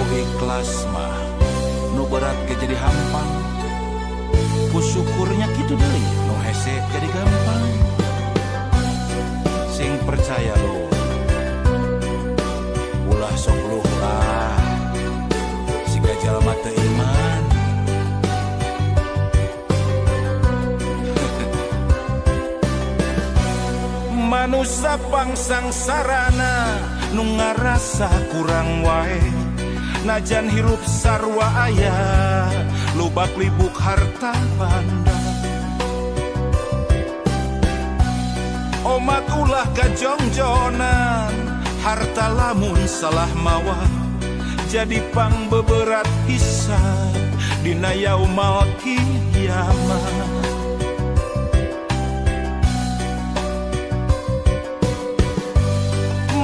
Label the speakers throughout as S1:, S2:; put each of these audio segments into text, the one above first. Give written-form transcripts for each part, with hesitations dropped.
S1: Ikhlas mah nu berat ge jadi hampang, ku syukurnya kitu deui nu hese jadi gampang. Sing percaya lur, ulah sok luh lah siga jalma teu iman. Manusa pangsangsarana nu ngarasa kurang wae, najan hirup sarua aya lubak libuk harta banda. Omat ulah kajongjonan harta lamun salah mawa, jadi pang beberat hisab dina yaumal kiamah.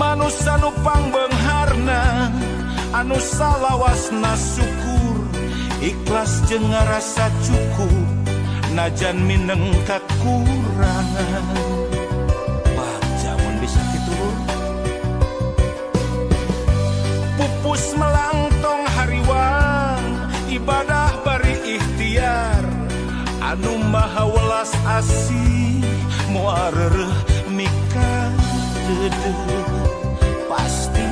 S1: Manusa nu pangbeungharna anu salawasna syukur, ikhlas jeung ngarasa cukup najan mineng kakurangan. Bagja mun bisa kitu lur. Pupus melangtong hariwang ibadah bari ikhtiar, anu maha welas asih moal reureuh mika deudeuh. Pasti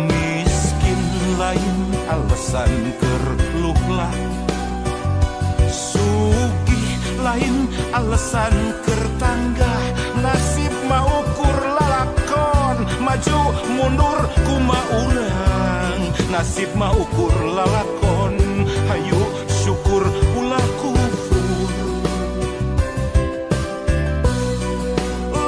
S1: miskin lain alasan keur luhlah, sugih lain alasan keur tanggah. Nasib mah ukur lalakon, maju mundur kumaha urang. Nasib mah ukur lalakon, hayu syukur ulah kufur.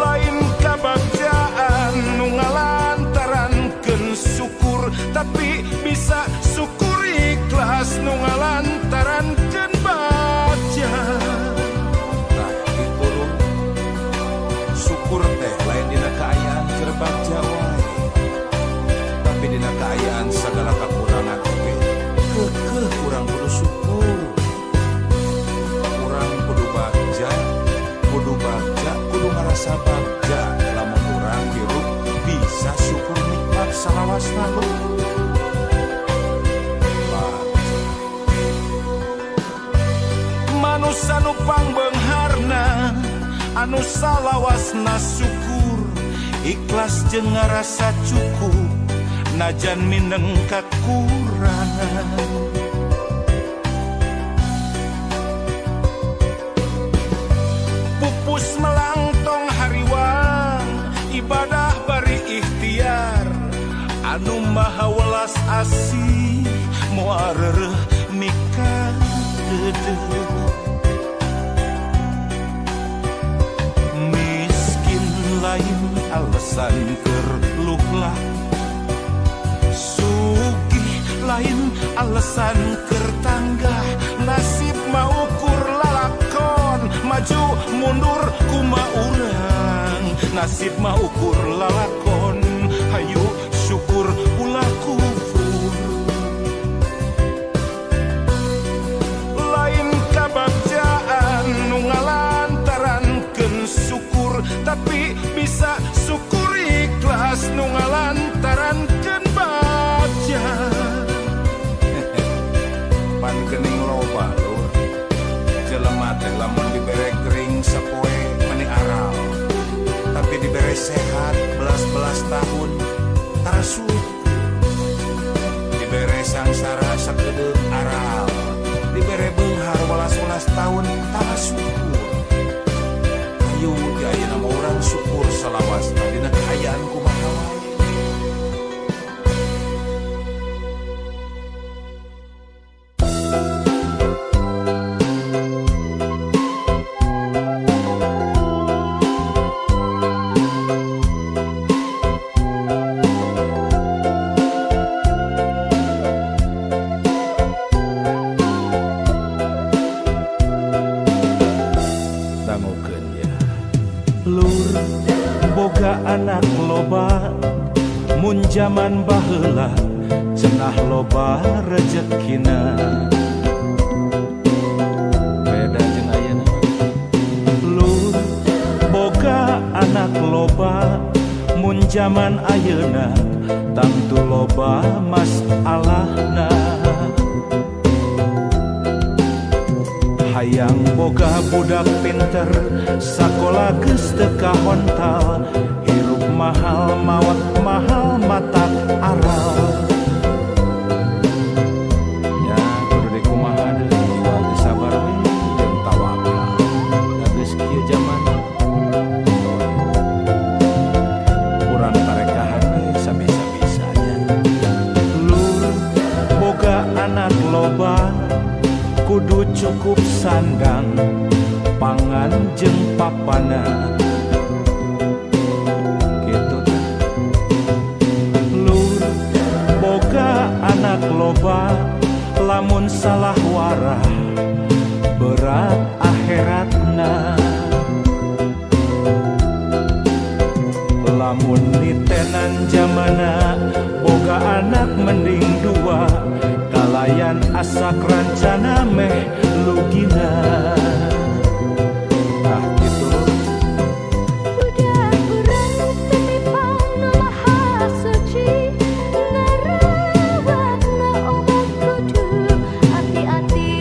S1: Lain kabagjaan nu ngalantarankeun syukur, tapi bisa syukur ikhlas nu ngalantarankeun bagja. Tah kitu lur, syukur teh lain dina kaayaan keur bagja wae, tapi dina kaayaan sagala kakurangan oge keukeuh urang kudu syukur. Urang kudu bagja, kudu bagja, kudu ngarasa bagja lamun urang hirup bisa syukur nikmat salawasna lur. Manusa nu pangbeungharna anu salawasna syukur, ikhlas jeung ngarasa cukup najan mineng kakurangan. Pupus melangtong hariwang ibadah bari ikhtiar, anu maha welas asih moal reureuh mika deudeuh. Miskin lain alasan keur luhlah, sugih lain alasan keur tanggah. Nasib mah ukur lalakon, maju mundur kumaha urang. Nasib mah ukur lalakon, hayu syukur ulah kufur. Lain kabagjaan nu ngalantarankeun syukur, tapi bisa syukur ikhlas nu ngalantarankeun bagja. Pan geuning loba lur, jelema teh lamun dibere gering sapoe meni aral, tapi dibere sehat belas-belas tahun tara syukur. Dibere sangsara sakedeung aral, dibere beunghar welas-welas tahun tara syukur. Hayu di ayeuna mah urang syukur salawasna dina kaayaan kumaha wae. Anak loba mun jaman baheula cenah loba rejekina. Beda jeung ayeuna lur, boga anak loba mun Zaman ayeuna tangtu loba masalahna. Hayang boga budak pinter sakola geus teu kahontal, hirup mahal maot mahal matak aral. Ya kudu dikumaha deui jiwa geus sabar we jeung tawakal. Da geus kieu jaman urang tarekahan we sabisa-bisanya. Lur boga anak loba kudu cukup sandang pangan jeung papana. Kitu tah. Lur boga anak loba lamun salah warah berat akhiratna. Lamun nitenan jamana boga anak mending dua, kalayan asak rancana meh lugina. Tah kitu.
S2: Budak urang titipan nu maha suci, ngarawatna omat kudu hati-hati.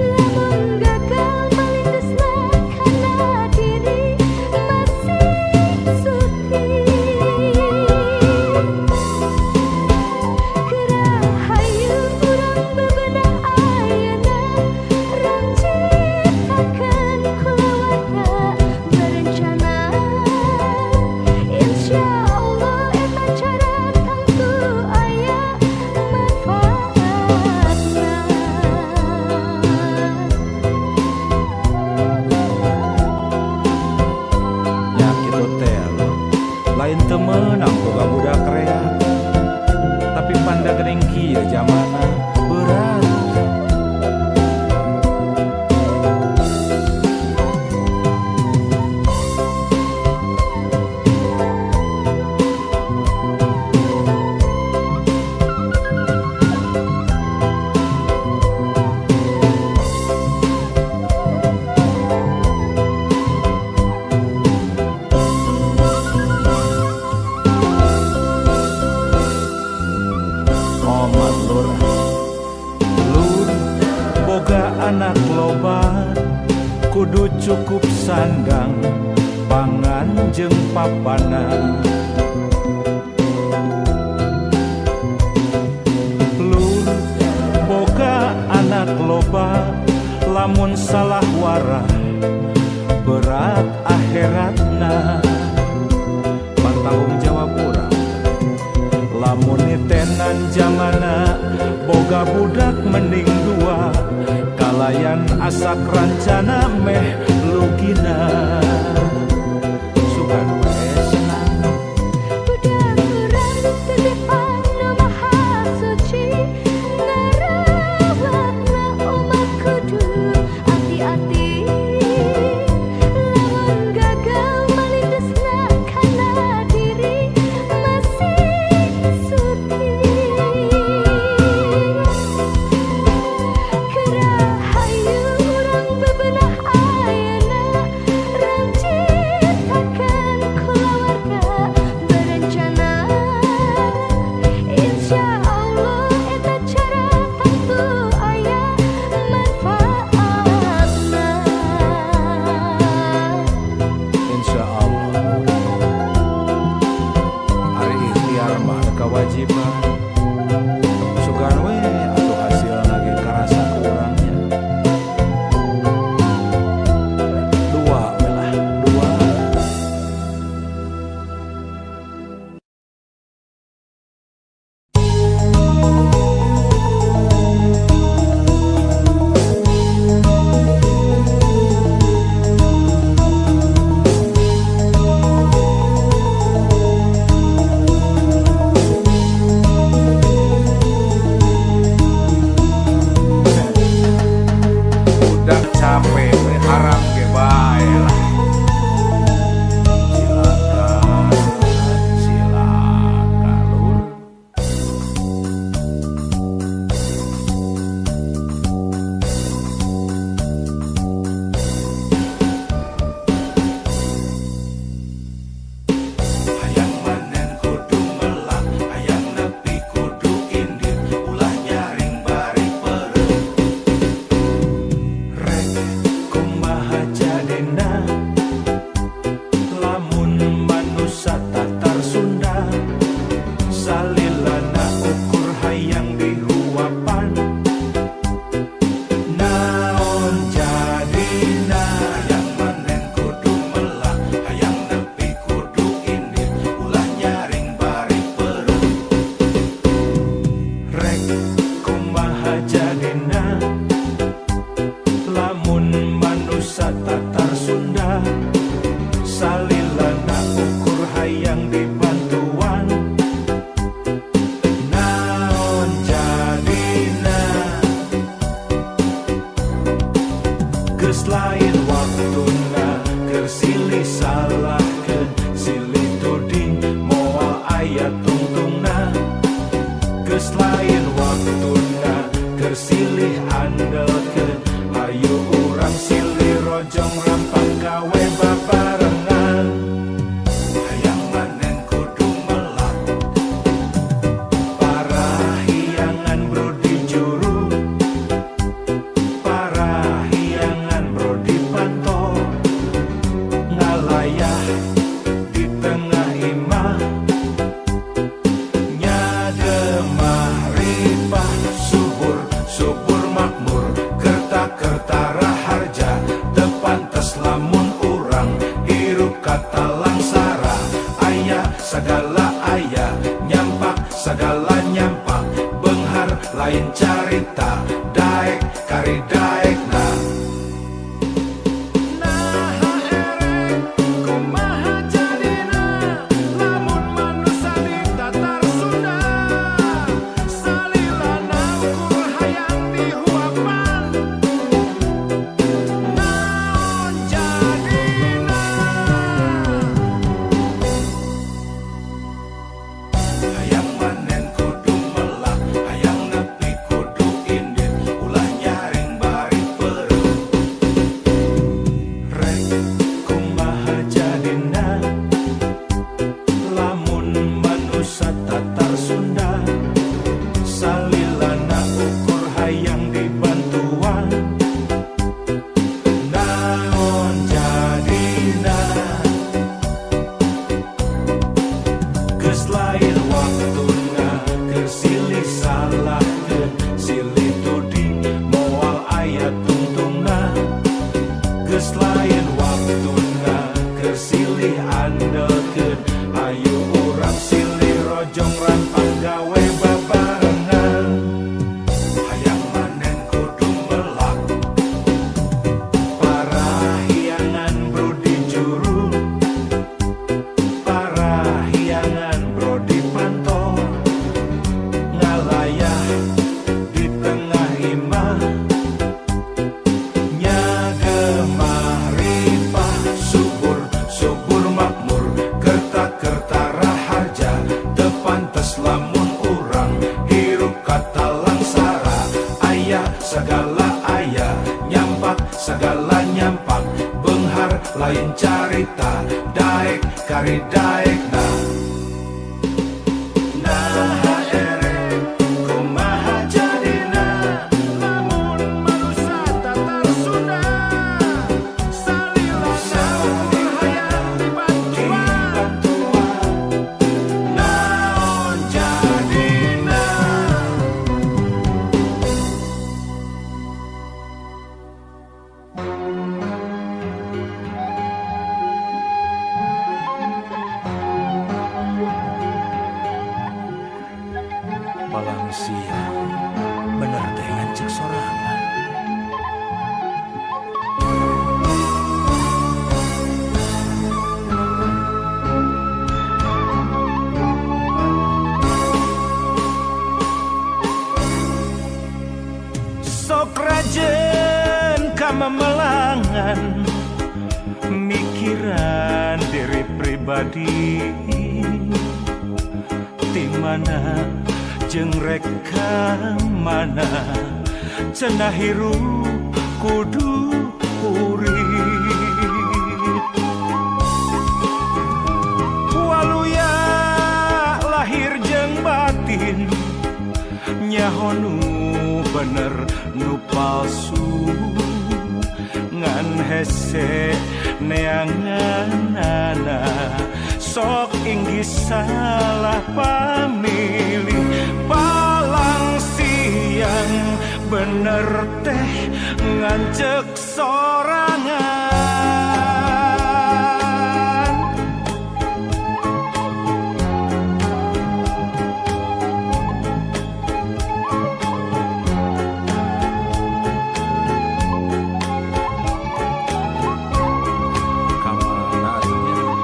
S2: Lamun gagal malindesna kana diri masih suci. Hayu urang bebenah ayeuna, rancitakeun kulawarga berencana. Insya Allah eta cara tangtu aya manfaatna.
S1: Ya kitu teh lur, lain teu meunang boga budak rea, tapi panda geuning kieu jamana berat. Omat lur, lur boga anak loba kudu cukup sandang pangan jeung papana. Lur boga anak loba lamun salah warah berat akhiratna. Pan tanggung jawab urang. Lamun nitenan jamana boga budak mending dua, kalayan asak rancana meh lugina. Sugan we senang.
S2: Budak urang titipan nu maha suci, ngarawatna omat kudu hati-hati. Lamun gagal malindesna kana diri masih suci. Hayu urang bebenah ayeuna, rancitakeun kulawarga berencana. Insya Allah eta cara tangtu aya manfaatna.
S1: Insya Allah ari ikhtiar mah kewajiban. Sugan we atuh hasilna ge karasa ku urangnya. Dua we lah, dua. aya tungtungna. Geus lain waktuna keur silih andelkeun, hayu urang silih rojong rampak gawe babarengan. Hayang manen kudu melak, parahiangan bro di juru, parahiangan bro di panto, ngalayah di tengah imah, nyademah ripah, subur subur makmur, kerta-kerta raharja, teu pantes lamun urang hirup kata langsara. Aya sagala aya, nyampak sagala nyampak, beunghar lain carita, daek kari daekna. Naha erek kumaha jadina lamun manusa ditatar Sunda, salilana ukur hayang dihuapan, naon jadina. Hayang manen kudu melak, hayang nepi kudu indit, ulah nyaring bari peureum. Rek kumaha jadina lamun manusa tatar Sunda, salilana ukur hayang dibantuan, naon jadina. Geus lain waktuna keur silih salahkeun, silih tuding moal aya tungtungna. Geus lain waktuna keur silih andelkeun, hayu urang silih rojong rampak gawe babarengan. Hayang manen kudu melak, parahiangan bro di juru, parahiangan bro di panto, ngalayah di tengah imah, nyagemah ripah, subur subur makmur, kerta-kerta raharja, teu pantes lamun urang hirup kata langsara. Aya sagala aya, nyampak sagala nyampak, beunghar lain carita, daek kari daekna. Naha erek kumaha jadina lamun manusa tatar Sunda, salilana ukur hayang dibantuan, naon jadina. Palang siang bener teh ngancik sorangan. Sok rajen kamemelangan, mikiran diri pribadi, ti mana jeung rek ka mana, cenah hirup kudu kurit. Waluya lahir jeung batin, nyaho nu bener nu palsu, ngan hese neanganana, sok inggih salah pamilih. Palang siang bener teh ngancek sorangan. Kamana atuh?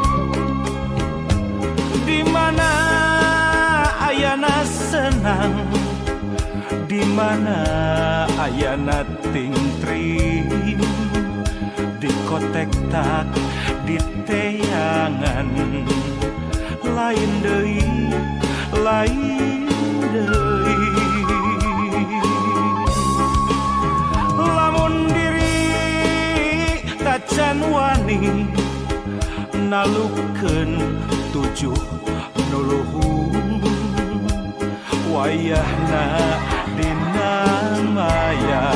S1: Di mana ayana senang, di mana ayana tingtring, di kotek tak di teangan, lain deui, lain deui. Lamun diri tacan wani nalukeun tujuh nu luhur, wayahna dina maya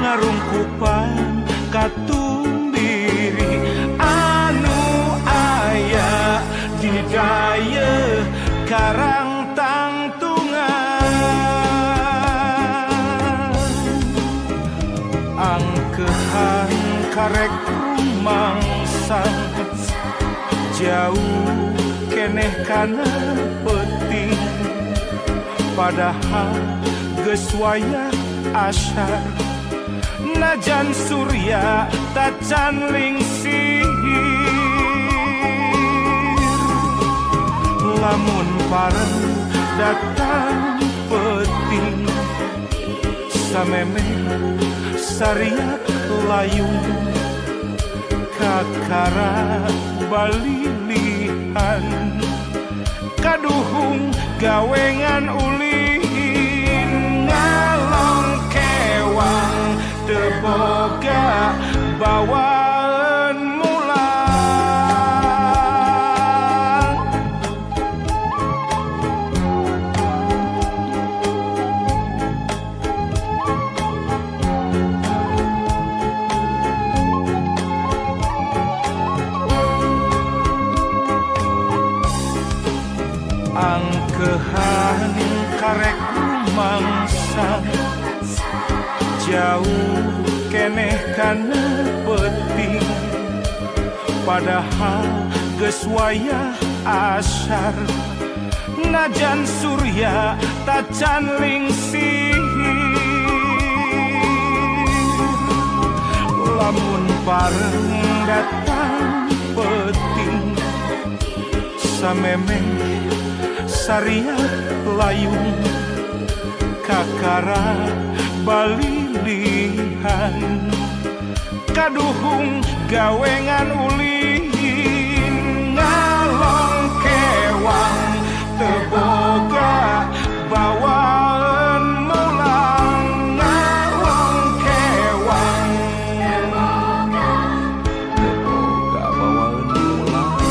S1: ngarungkupan katumbiri anu aya di dayeuh karang tangtungan. Angkehan karek rumangsang jauh keneh kana peuting, padahal geus wayah asyar najan surya tacan lingsir. Lamun pareng datang peuting, samemeh sariak layung kakara balilihan, kaduhung gawengan ulin ngalong kewang teu boga bawaan mulang. Angkehan karek rumangsa jauh keneh kana peuting, padahal geus wayah asyar najan surya tacan lingsir. Lamun pareng datang peuting, samemeh sariak layung kakara balilihan, kaduhung gawengan ulin ngalong kewang teu boga bawaan mulang. Ngalong kewang teu boga bawaan mulang.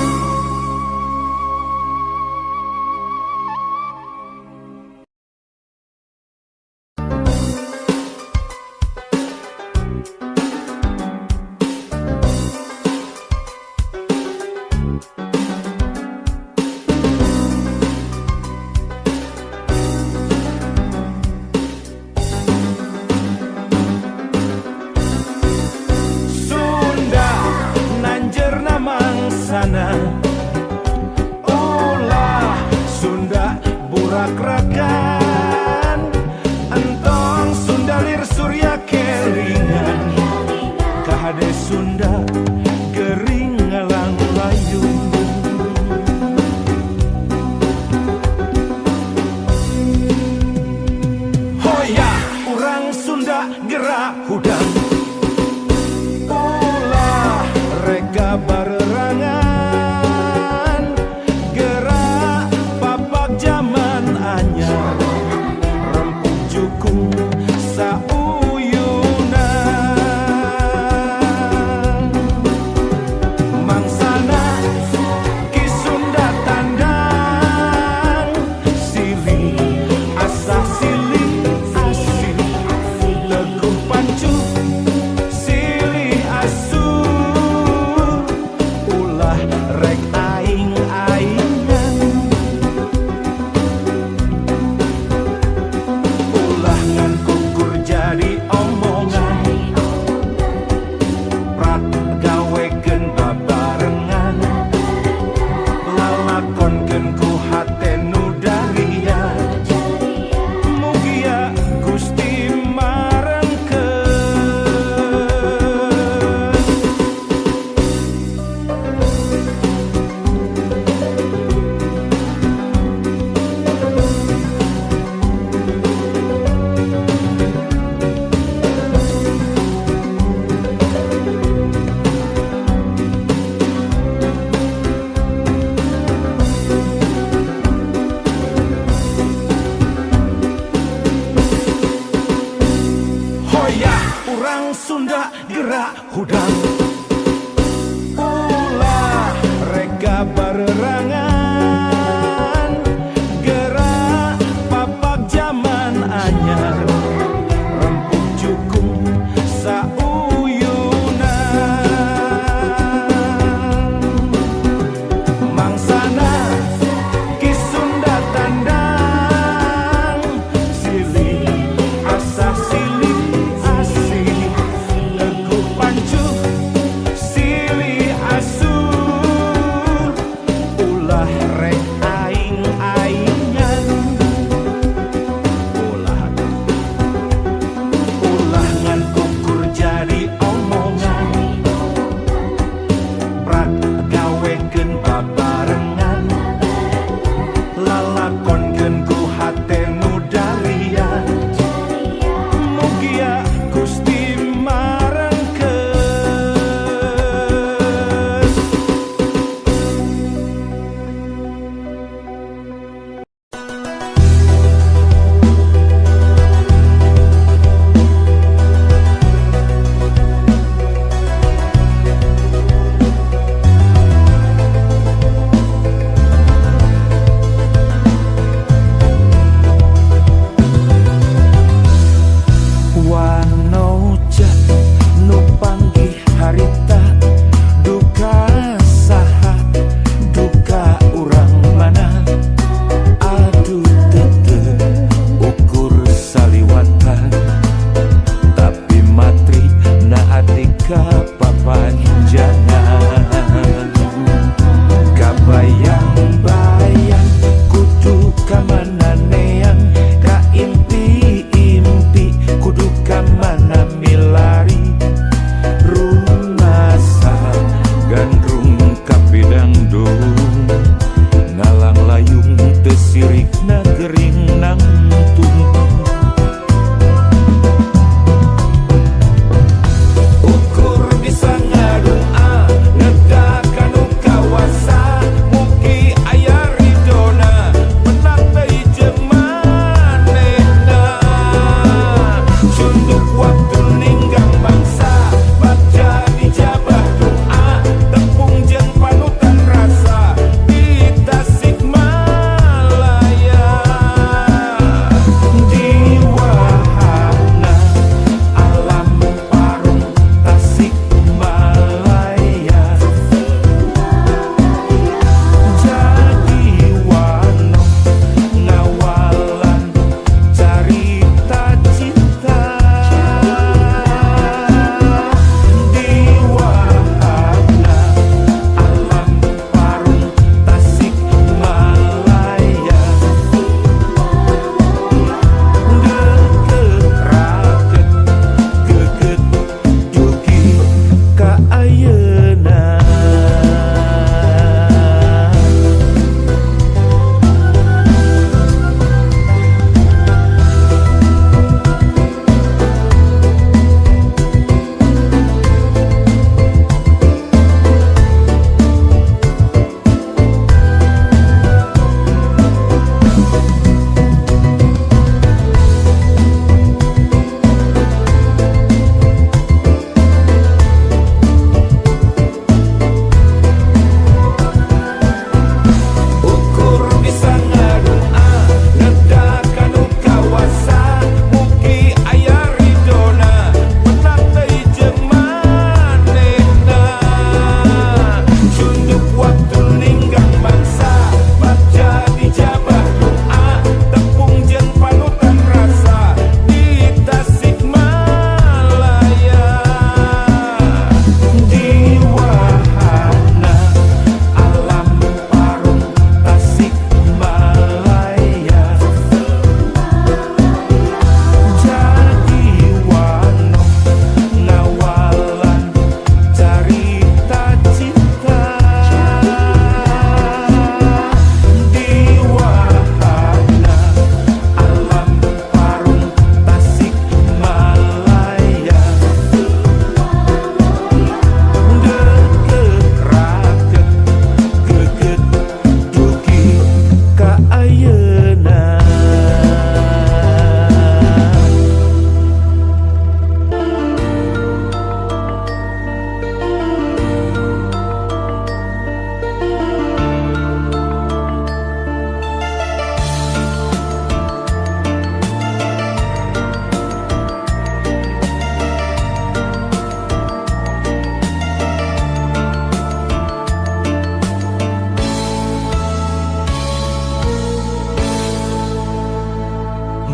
S1: Ulah Sunda burak-rakan, entong Sunda lir surya kelingan, kahade Sunda gering ngalang layung. Hoya urang Sunda gerak hudang, ulah rega barerangan, sauyunan. Mangsana Ki Sunda tandang, silih asah silih asih, teguh pancung Sunda gerak hudang. Ulah reka barerangan, gerak papak zaman anyar, rempuk jukung sauyunan. Mangsana Ki Sunda tandang, silih asah silih asih, teguh pancuh.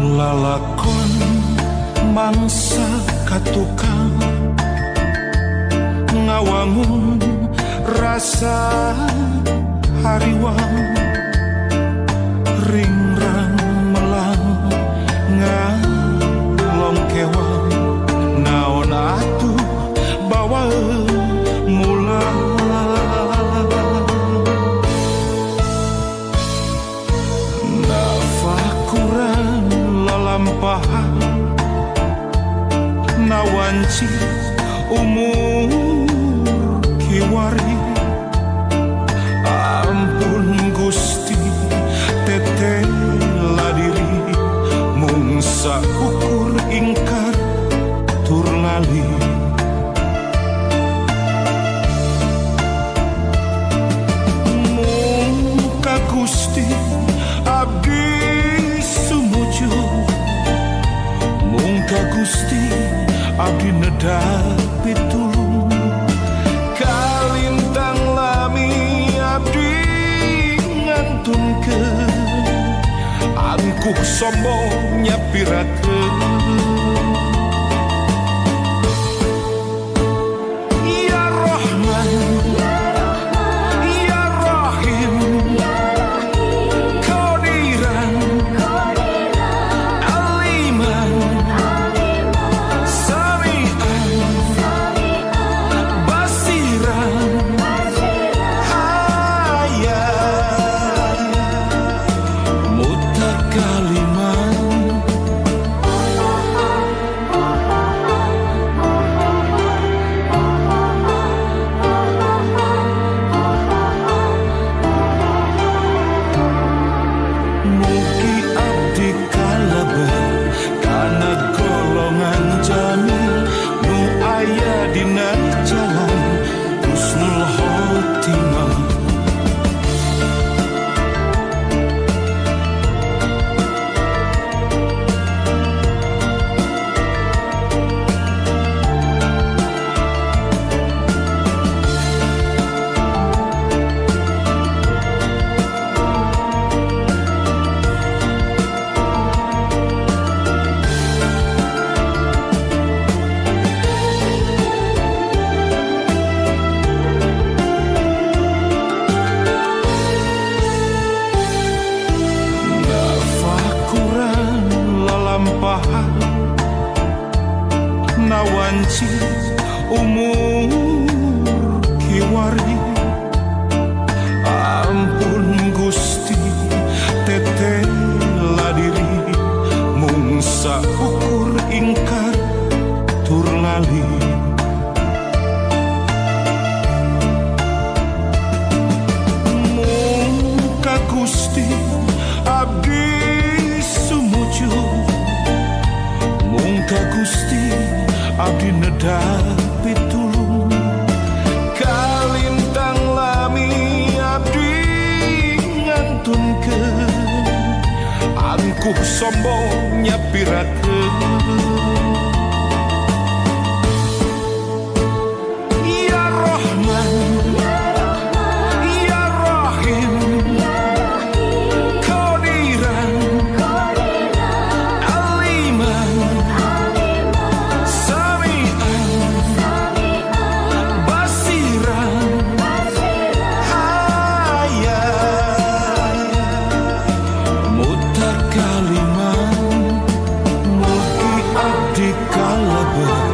S1: Lalakon mangsa katukang ngawangun rasa hariwang ringrang melang ngalongkewang naon atuh bawa mulang nafakuran lalampahan nawanci umur kiwari. Ampun Gusti tetela diri mung saukur ingkar tur lali. Mung ka Gusti abdi sumujud, mung ka Gusti abdi nedha pitulung. Kalintang lami abdi ngantunkeun, angkuh sombong nyapirakeun. Ya Rahman, Ya Rahim, Qadiran, Aliman, Sami'an, Basiran, Hayya, Mutakaliman. Mugi abdi kalebet kana golongan jamil nu aya dina jalan husnul khotimah. Nafakuran lalampahan nawanci umur kiwari. Ampun Gusti tetela diri mung saukur ingkar tur lali. Mung ka Gusti abdi sumujud, mung ka Gusti abdi nedha pitulung. Kalintang lami abdi ngantunkeun, angkuh sombong nyapirakeun. Ya Rahman, Ya Rahim, Qadiran, Aliman, Sami'an, Basiran, Hayya, Mutakaliman. Mugi abdi kalebet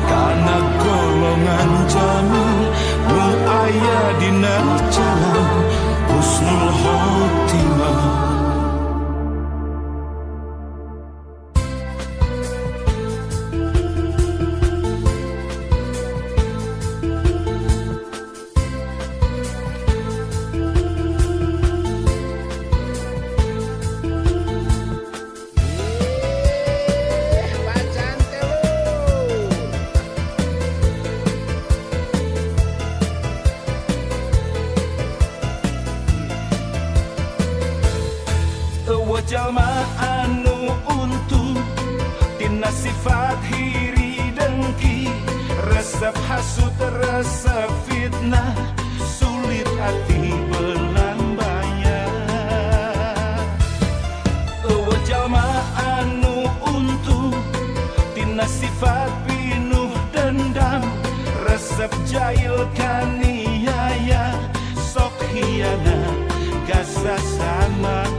S1: kana golongan jamil nu aya dina jalan husnul khotimah.
S3: Bacaan telur.
S1: Eueuh jalma anu untung tina sifat hiri dengki, resep hasut resep fitnah, sulit hati belang bayar. Eueuh jalma anu sifat pinuh dendam, resep jahil kaniaya, sok hianat kasasama.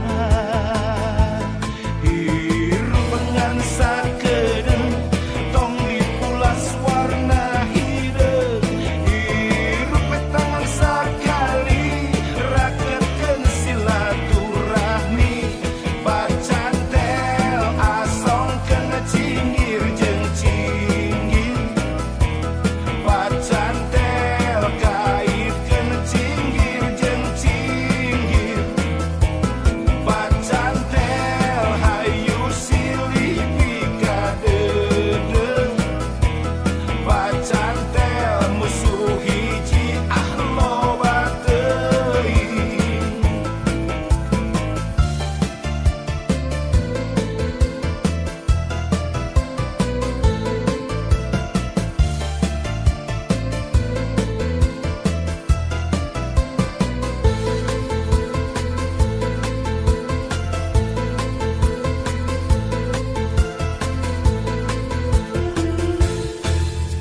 S1: Hirup ngan sakedeung, tong dipulas warna hideung. Hirup tangan sakali, raketkeun silaturahmi. Bacantel asongkeun cinggir jeung cinggir, bacantel kaitkeun cinggir jeung cinggir, bacantel hayu silih pikadeudeuh, bacantel musuh hiji ah loba teuing.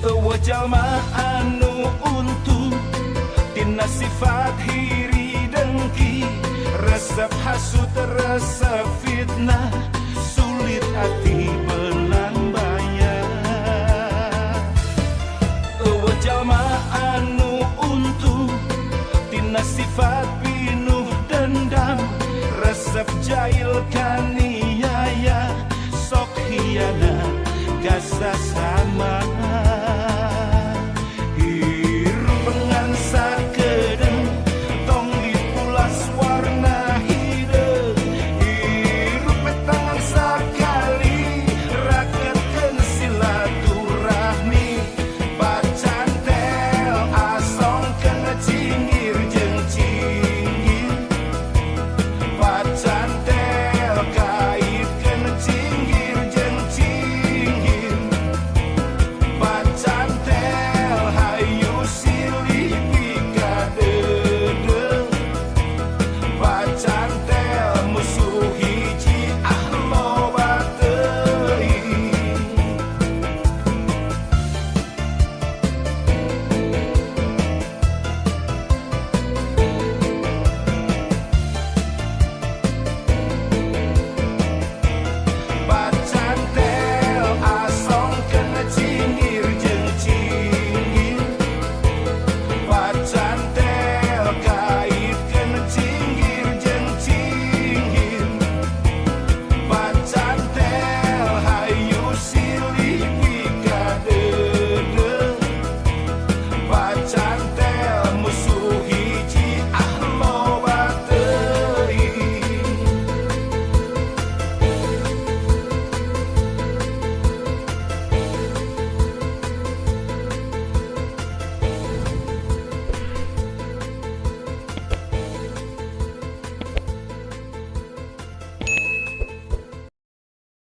S1: Eueuh jalma anu untung tina sifat hiri dengki, resep hasut resep fitnah, sulit hati belang bayar. Eueuh jalma anu untung tina sifat pinuh dendam, resep jahil kan